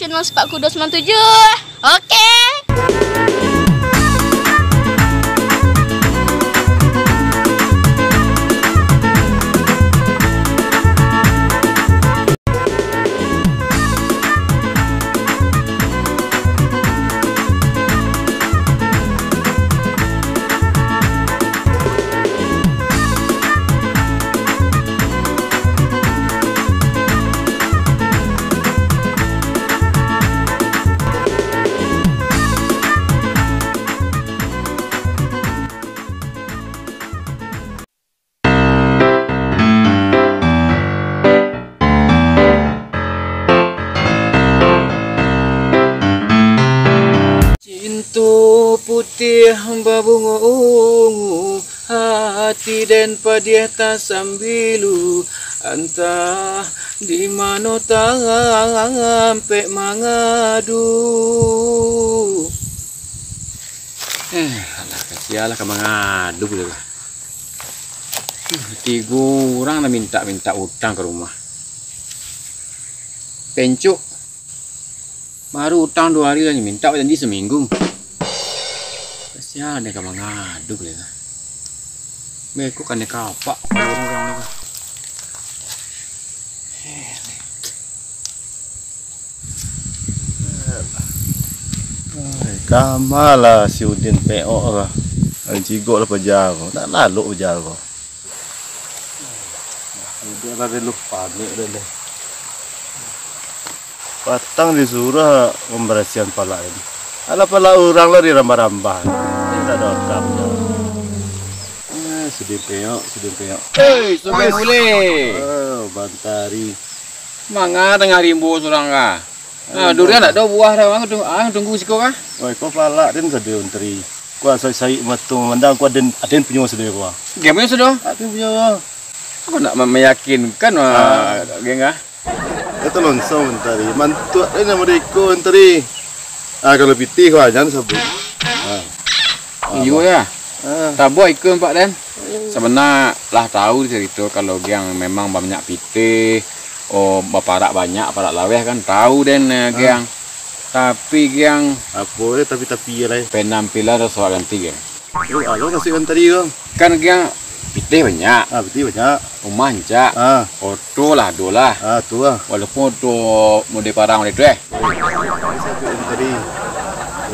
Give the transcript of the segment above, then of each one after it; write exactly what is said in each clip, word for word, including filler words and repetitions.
Channel Sepak Kudo sembilan tujuh. Oke. Cinto putiah babungo ungu, hati den padiah tasambilu, antah di mano tampek mangadu. Eh, alah, kasialah ka mangadu pulo lah. Hmm, tigo urang lah mintak-mintak utang ka rumah. Pencuk, baru utang duo hari lah, mintak janji saminggu. Kasian deh ka mangadu deh lah. Beko kanai kapak urang-urang tu. Ai, kama lah si Udin peok lah. Ai, cigok lah paja ko. Nak lalok paja ko. Udah lah, deh, lu panik deh, deh. Patang disuruh pambarasihan palak ini. Alah, palak urang lah dirambah-rambah. Indak ado akam dah. Ah, Sudin peok, Sudin peok. Hei, Sudin Wis. Ulih. Oh, Bantari. Manga tangah rimbo surang ka? Ah, durian ndak ado buah dah, ang tung-, ang tunggu siko ka? Oi, ko palak den sado, Ntari. Ko saik-saik mato mandang, ko aden, aden punyo sado ko. Aden punyo sado? Aden punyo. Aku nak me-, meyakinkan, ah, geng ah. Itu langsung, Ntari. Mantuak den namo deko, Ntari. Ah, kalau pitih ko ajan sabut. Ah. Iyo, ya. Ah. Tabo ikun, Pak, den. Sabana lah tahu carito kalau geng memang banyak pitih, oh, baparak banyak, parak laweh kan, tahu den, eh, geng. Tapi geng, apo deh tapi-tapi je lai. Penampilan harus awak ganti, geng. Oh, alo kasih kan tadi tu. Kan geng pitih banyak. Ah, pitih banyak. Rumah rancak. Ah. Oto lah, ado lah. Ah, tu lah. Walaupun oto model parang model tu, eh. Tadi.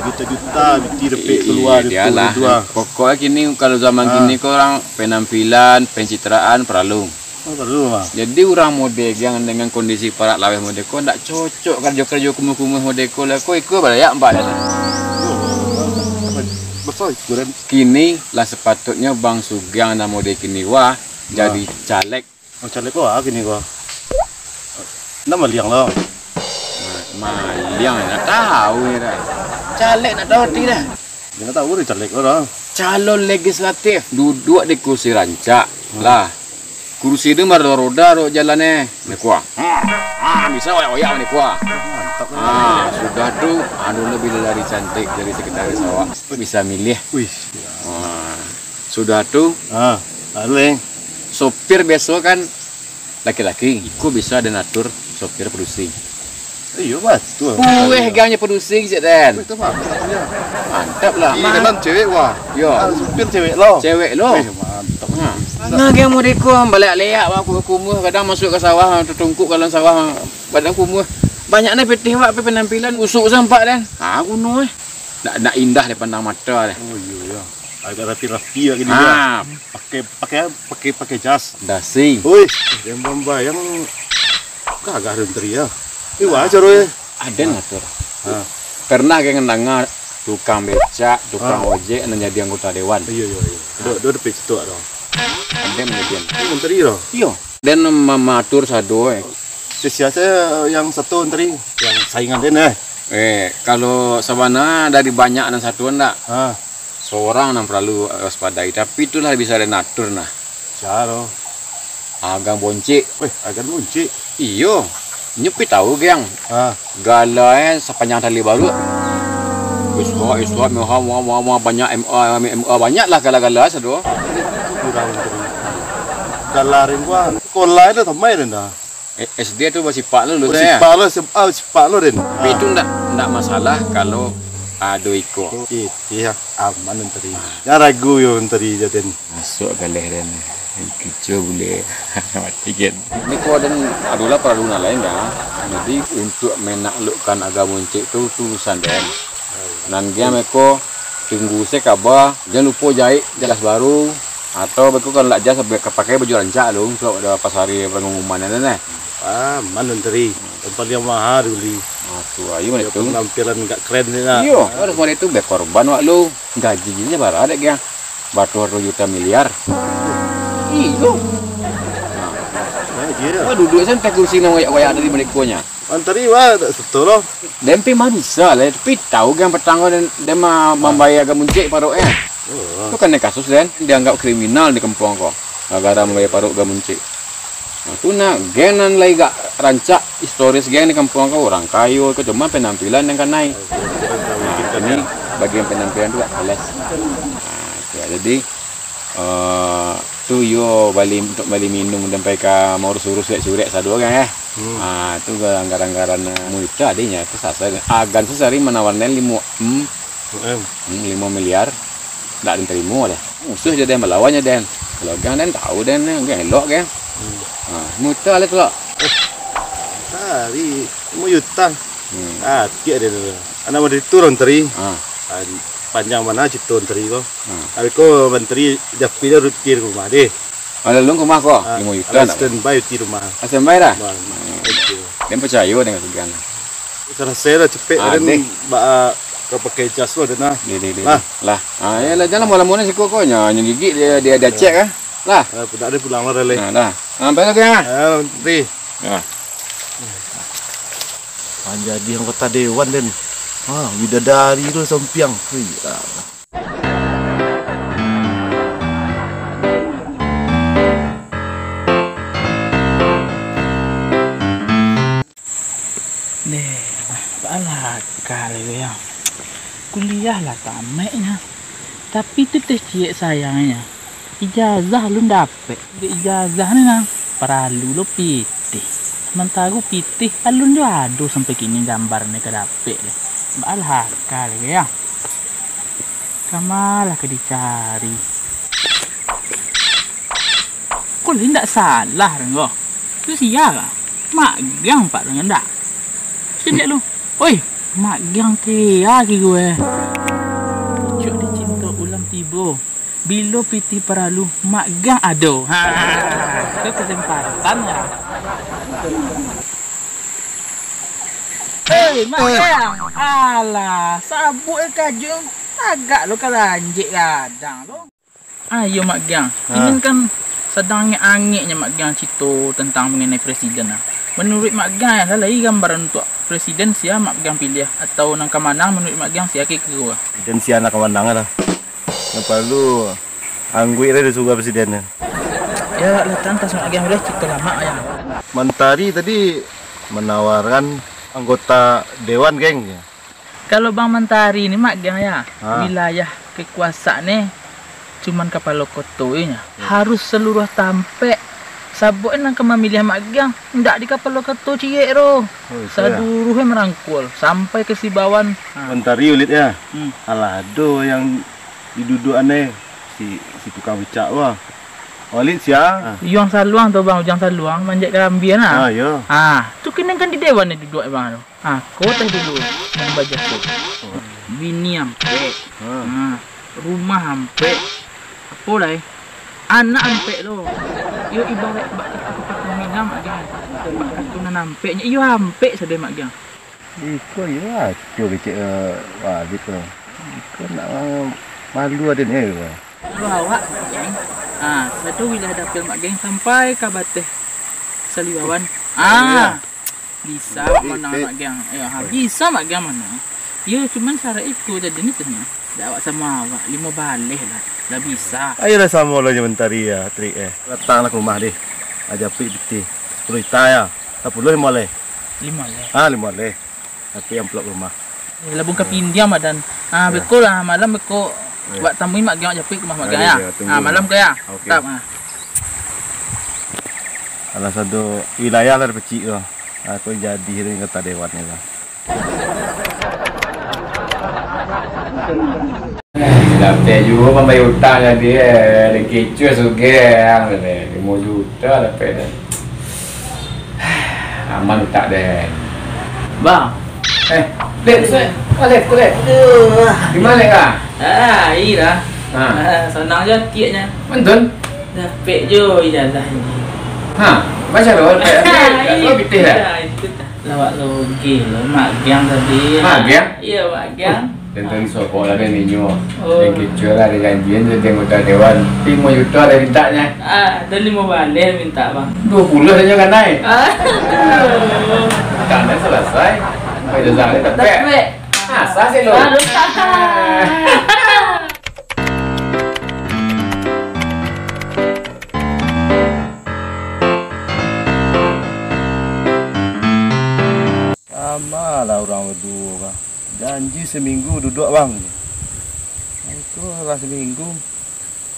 Juta-juta biti dapek kalua. Iyo, iyolah. Pokoknyo kini, kalau zaman kini ko urang penampilan, pencitraan paralu. Oh, paralu, Bang. Jadi urang model geng dengan kondisi parak laweh model ko ndak cocok karajo-karajo kumuh-kumuh model ko lah. Ko iko balayak, Bang. Yo, Bang. Baso iko, Den. Kini lah sepatutnyo Bang Sugiang nan model kini wah jadi caleg. Oh, caleg ko ah kini ko. Ndak maliang lo. Ma-, maliang ndak tahu ni dah. Caleg ndak tahu arti dah. Ndak tahu ni caleg lo dah. Calon legislatif, duduk di kursi rancak. Hmm. Lah. Kursi tu baroda-roda dek jalan eh. Ni kuah. Ha, ha, bisa oyak-oyak ni kuah. Mantap. Ha, sudah tu, anu lo bila lari cantik dari sekretaris awak. Bisa milih. Wih. Ha. Sudah tu, ah, paling sopir biaso kan laki-laki, iko bisa den atur sopir padusi. Iyo, batua. Pueh geng nyo padusi cek den. Wih, tu mantap nyo. Mantap lah. Iyo, mah. Kan cewek wah. Yo. Ah, sopir cewek lo. Cewek lo. Wih, mantap. Ha. Nah, geng model ko baliak-liak wah, ku-, kumuh, kadang masuk ka sawah, tatungkuk ka dalam sawah, badan kumuh. Banyak nah pitih wak, tapi penampilan busuk sampak den. Ha, guno eh. Nak, nak indah dipandang mato deh. Oh, iyo, iyo. Agak rapi-rapi agak gini. Ah. Pakai, pakai, pakai, pakai jas. Dasi. Oi, yang bamba yang kagak ada menteri ya. Ini wah caro ya. Ada ngatur. Ah. Pernah geng danga tukang becak, tukang ojek nan jadi anggota dewan. Iyo, iyo, iyo. Dua, dua depik situ ada. Ada menjadi. Ini menteri loh. Iyo. Den ma-, maatur sado eh. Sia-sia yang satu menteri, yang saingan den eh. Eh, kalau sabana dari banyak nan satu ndak? Ha. Seorang nan perlu waspadai, tapi itulah bisa den atur nah. Sia lo? Agang Boncik. Weh, Agang Boncik. Iyo. Nyo pi tahu, Giang. Ha. Gala eh sapanjang tali baruak. Iswa, iswa, moha, moha, moha, moha, banyak M A, M A, banyak lah gala-gala sado. Kurang menteri. Gala ring gua. Sekolah itu tamai dah. Eh, S D tu basipak lo, Lun, ya? Basipak lo, se-, ah, basipak lo, Den. Tapi itu ndak, ndak masalah kalau ado iko. Oke, iya, aman, Menteri. Jangan ragu yo, Menteri, jo, Den. Masuk galeh, Den. Kico bulek. Mati, kan. Ini kok, Den, adolah paralu nan lain, ya. Jadi, untuk menaklukkan agamo encik tu, tu urusan, Den. Nan dia meko tunggu se kaba, jan lupo jaik jas baru, atau beko kan lak jas, be-, ka pakai baju rancak lu, untuak ado pas hari pangumuman tu nah. Ah, aman, Menteri. Yang paling mahal dibeli. Ah, tu ayo. Dia itu penampilan agak keren ni lah. Iyo, harus mulai tu berkorban wak lu. Gaji je bara dek dia. Batua ratus juta miliar. Iyo. Ah, iya. Wah, duduk santai kursi nan wayak-wayak dari mereka nya. Mantari, wah, dak seto lo. Demping mah bisa lah, tapi tahu geng patang ko, den, den ma-, mambayar agamo encik parok, eh. Oh. Tu kan kasus, den, dianggap kriminal di kampuang ko. Gara-gara mambayar parok agamo encik. Nah, tu nah, geng nan lai gak rancak, historis geng di kampuang ko, urang kayo ko, cuma penampilan yang kanai. Nah, ini bagian penampilan tu gak jelas. Nah, tu, jadi, eh, tu yo bali, untuk bali minum sampai ka maurus-urus surek-surek sado kan, eh. Hmm. Ah, tu garang-garang, eh, muita adinyo tu sasa. Agan tu sari manawarnyo limo M. Hmm. Hmm, limo miliar. Ndak den tarimo deh. Musuh je den, malawan je den. Kalau geng den tahu den, geng elok geng. Hmm. Ah, muita lah tu lah. Sari limo juta. Hmm. Ah, tiak den tu. Anak muda itu urang teri. Ah. Ah, panjang bana carito Menteri ko. Hmm. Abih ko Menteri japuik dah rutin ka rumah deh. Ah, lalu ka rumah ko? Ah, limo juta alah nak? Standby di rumah. Ah, standby dah? Bang, hmm. Oke. Den picayo dengan sugan. Salasai lah capek. Ah, kan deh. Ba, ka pakai jas lo, den, ah. Deh, deh, deh, lah. Deh. Lah. Ah, ya lah, jangan lamo-lamo ni siko ko. Nya, nya gigik dia, dia, dia cek, ah. Lah. Ah, dah deh pulang lah, dah, leh. Nah, dah. Ah, balik lagi, ah. Ah, Menteri. Ya. Manjadi anggota dewan, den. Ha, bidadari tu sampiang. Wih, ah. Deh, baalakal ko yo. Kuliah lah tamaiknyo. Tapi tu teh ciek sayangnyo. Ijazah alun dapek. Dek ijazah ni nah, paralu lo pitih. Samantaro pitih alun jo ado sampai kini gambarnyo ka dapek deh. Baalakal ko yo. Kama lah ka dicari. Ko lai ndak salah, Renggo. Tu sia lah. Mak Giang, Pak, Renggo, ndak? Sini lu. Oi, Mak Giang kea ki gue. Pucuak dicinto ulam tibo. Bilo pitih paralu, Mak Giang ado. Ha, tu kesempatan lah. Hei, Mak Giang. Alah, sabuik kajuik. Agak lo ka lanjik gadang lo. Ayo, Mak Giang. Ha. Inin kan sadang angek-angeknyo Mak Giang carito tantang mangenai presiden lah. Manuruik Mak Giang, yo, lah lai gambaran untuak presiden sia Mak Giang piliah, atau nan ka manang manuruik Mak Giang sia kiro-kiro? Presiden sia nan ka manang lah. Nan paralu angguik lah disuruah presiden. Yo, lah tantas Mak Giang, ulah carito lamak, yo. Mantari tadi manawarkan anggota dewan, geng. Kalau Bang Mantari ni, Mak Giang, yo, ha, wilayah kekuasaannyo cuman kapalo koto nyo. Yo. Harus saluruah tampek. Sabab nan ka mamiliah Mak Giang, ndak di kapalo koto ciek doh. Oh, itu yo. Saluruahnyo marangkul, sampai ka si bawahan. Ha. Mantari ulit yo? Hmm. Alah, ado nan diduduakan, si, si tukang becak tu. Ulit sia? Ha. Ujang Saluang tu, Bang, Ujang Saluang, manjek karambia nah. Ha, yo. Ha, tu kini kan di dewan nyo duduak, Bang, tu. Ah, ko teh dulu nan bajaso. Bini ampek. Ha. Ha, rumah ampek. Apo lai? Anak ampek lo. Iyo, ibaraik bak kato pepatah Minang, Mak Giang. Bak kato nan ampeknyo, iyo ampek sadonyo, Mak Giang. Iko iyo aco kecek, eh, Walid ko. Iko nak, eh, malu aden, eh. Kalau awak, Mak Giang, ah, sado wilayah dapil Mak Giang sampai ka bateh Saliwawan. Ah, bisa manang Mak Giang. Yo, ha, bisa Mak Giang manang. Yo, cuman syarat iko tadi ni tu nyo. Dak awak samo awak, limo baleh lah. Lah bisa. Ayolah samo lo jo Mantari yo, Trik, eh. Datanglah ka rumah deh. Aja pi pitih. Sapuluah juta yo. Sapuluah limo baleh. Limo baleh. Ah, limo baleh. Tapi amplop rumah. Eh, labuah ka pindiam, Adan. Ah, yo. Beko lah, malam beko. Yo. Wak tamui Mak Giang, wak japuik ka rumah Mak Giang yo. Ayo, yo, tunggu. Ah, malam ko yo. Oke. Tap, ah. Alah sado wilayah lah dapecik tu. Aku jadi dari anggota dewan ni lah. Dapek juo pambayar utang jadi, eh. Dek kecoh sugeh, ang, limo juta dapek dah. Aman utak den. Bang. Eh, Lek, Lek. Oh, Lek, Lek. Aduh. Di mana, Lek, ah? Ah, iya lah. Ah. Ah, senang je tiaknya. Betul? Dapek jo ijazah ni. Ha, baca lo, dapek. Iya, pitih dah. Iya, itu dah. Lawak loge lo, magang tadi. Magang? Iya, magang. Tentang sokok lah, den inyo. Oh. Den kecoh lah, den janjian jadi anggota dewan. Limo juta lah mintaknyo. Ah, dan limo baleh minta, Bang. Duo puluah sajo kanai. Ah. Kanai selesai. Sampai ijazah ni dapek. Dapek. Asa sih lo. Aduh. Samo lah urang baduo, Bang. Janji saminggu duduak, Bang. Itu lah saminggu.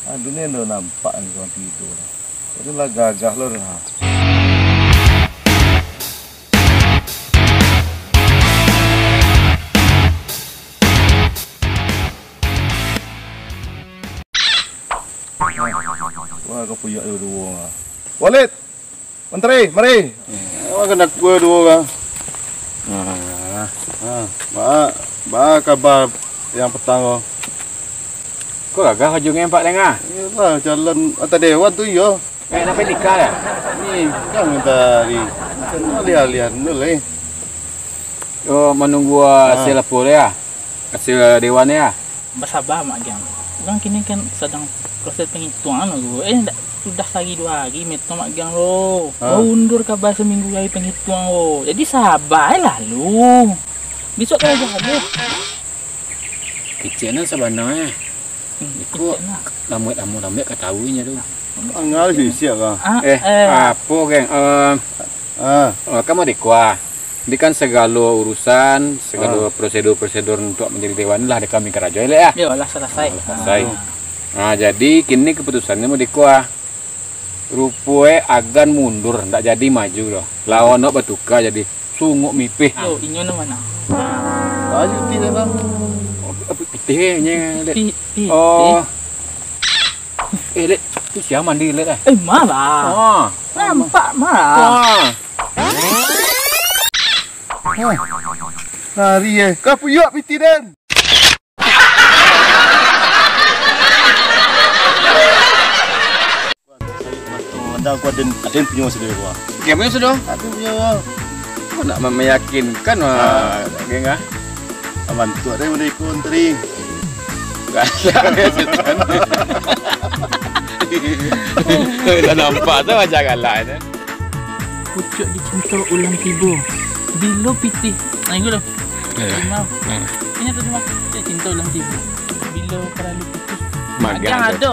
Aduh, ni ndak nampak ni urang tido lah. Tadi lah gagah lo dah. Wah, ka puyak duo-duo. Walid! Mantri, mari. Awak kena kue duo ka. Nah. Ha, ba, ba kaba yang patang ko? Ko gagah ujungnyo, Pak, danga? Iyolah, calon anggota dewan tu iyo. Eh, sampai nikah lah? Nikah minta hari. Alih-alih anu lah, eh. Oh, manunggu hasil apo dia? Hasil dewan ya? Basaba, Mak Giang. Urang kini kan sadang proses pangituangan tu. Eh, ndak sudah sahari duo hari meto, Mak Giang lo. Ha. Baundur kaba saminggu hari pangituangan lo. Jadi saba lah lu. Bisuak karajo habis. Kecek nan sabananyo. Hmm, iko kecek nan. Lambuik-lambuik-lambuik ka tahu inyo tu. Angah sisiak ka. Ah, eh, eh. Apo, geng? Eh, ah. Eh, kan mah dikua. Jadi kan sagalo urusan, sagalo prosedur-prosedur untuak manjadi dewan lah dek kami karajo, elok, ya? Yo lah, salasai. Salasai. Nah, jadi kini kaputusannyo mau dikua. Rupo e Agan mundur, ndak jadi maju doh. Lawan awak batuka jadi Sunguk Mipih. Yo, inyo nan mano? Ayo, pitih dah, Bang. Oh, pitih e, nya, Lek. Pi-, pitih? Oh. Eh, Lek, tu sia mandi, Lek, eh? Eh, malah. Ah. Nampak, malah. Ah. Lari, eh. Ka puyak pitih den. Anda aku aden, aden punyo sudah gua. Game sudah? Aden punyo. Kau nak meyakinkan, ah, geng ah? Bantuak deh, udah ikut teri. Galak ya, setan. Dah nampak tu macam galak tu. Pucuak dicinta ulang tibo. Bilo pitih. Nah, itu dah. Ya. Terima. Hmm. Ini tu cuma, eh, cinta ulang tibo. Bilo paralu pitih. Magang. Magang tu. Ado.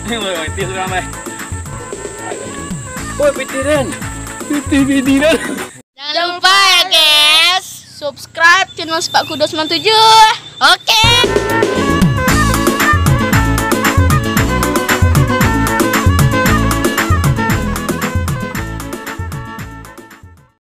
Ni orang pitih tu ramai. Oi, pitih den. Pitih, pitih den. Jangan lupa ya, guys, subscribe channel Sepak Kudo sembilan tujuh. Oke.